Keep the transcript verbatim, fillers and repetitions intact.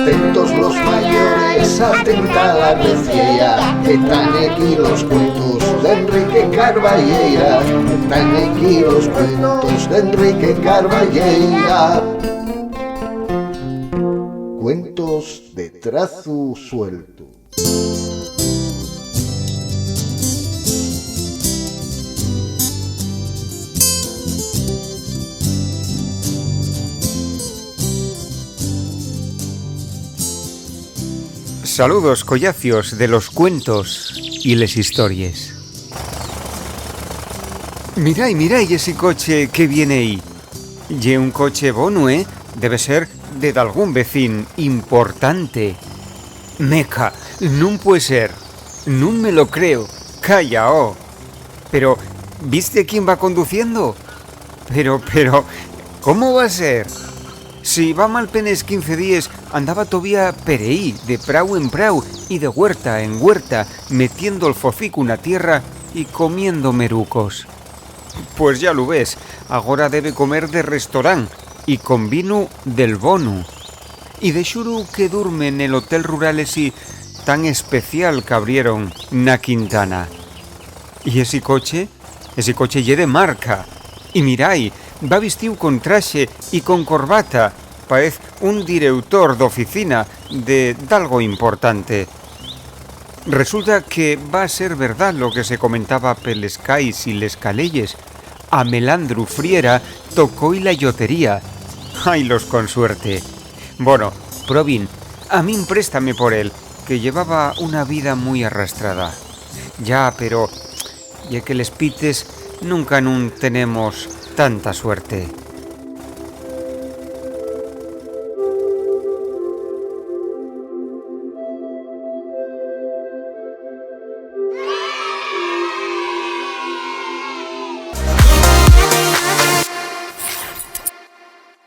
Atentos los mayores, atenta la reciera, que tán aquí los cuentos d'Enrique Carballeira, que tán aquí los cuentos d'Enrique Carballeira. Cuentos de trazu sueltu. Saludos, collacios de los cuentos y les histories. Mirai, mirai esi coche que viene ehí. Ye un coche bonu, ¿eh? Debe ser de dalgún vecín importante. Meca, nun pue ser. Nun me lo creo. Calla, oh. Pero, ¿viste quién va conduciendo? Pero, pero, ¿cómo va a ser? Si va mal penes quince díes, andaba tovía per ehí, de prau en prau y de huerta en huerta, metiendo'l focicu na tierra y comiendo merucos. Pues ya lu ves, agora debe comer de restorán y con vinu del bonu. Y de xuru que durme nel hotel rural esi tan especial qu'abrieron na Quintana. ¿Y esi coche? Esi coche ye de marca. Y mirai, va vistíu con traxe y con corbata. Paez un direutor d'oficina de dalgo importante. Resulta que va ser verdá lo que se comentaba peles cais y les caleyes. A Melandru Friera tocói la llotería. ¡Ai, los con suerte! Bono, probín, a min préstame por él, que llevaba una vida mui arrastrada. Ya, pero ye que les pites nunca nun tenemos tanta suerte.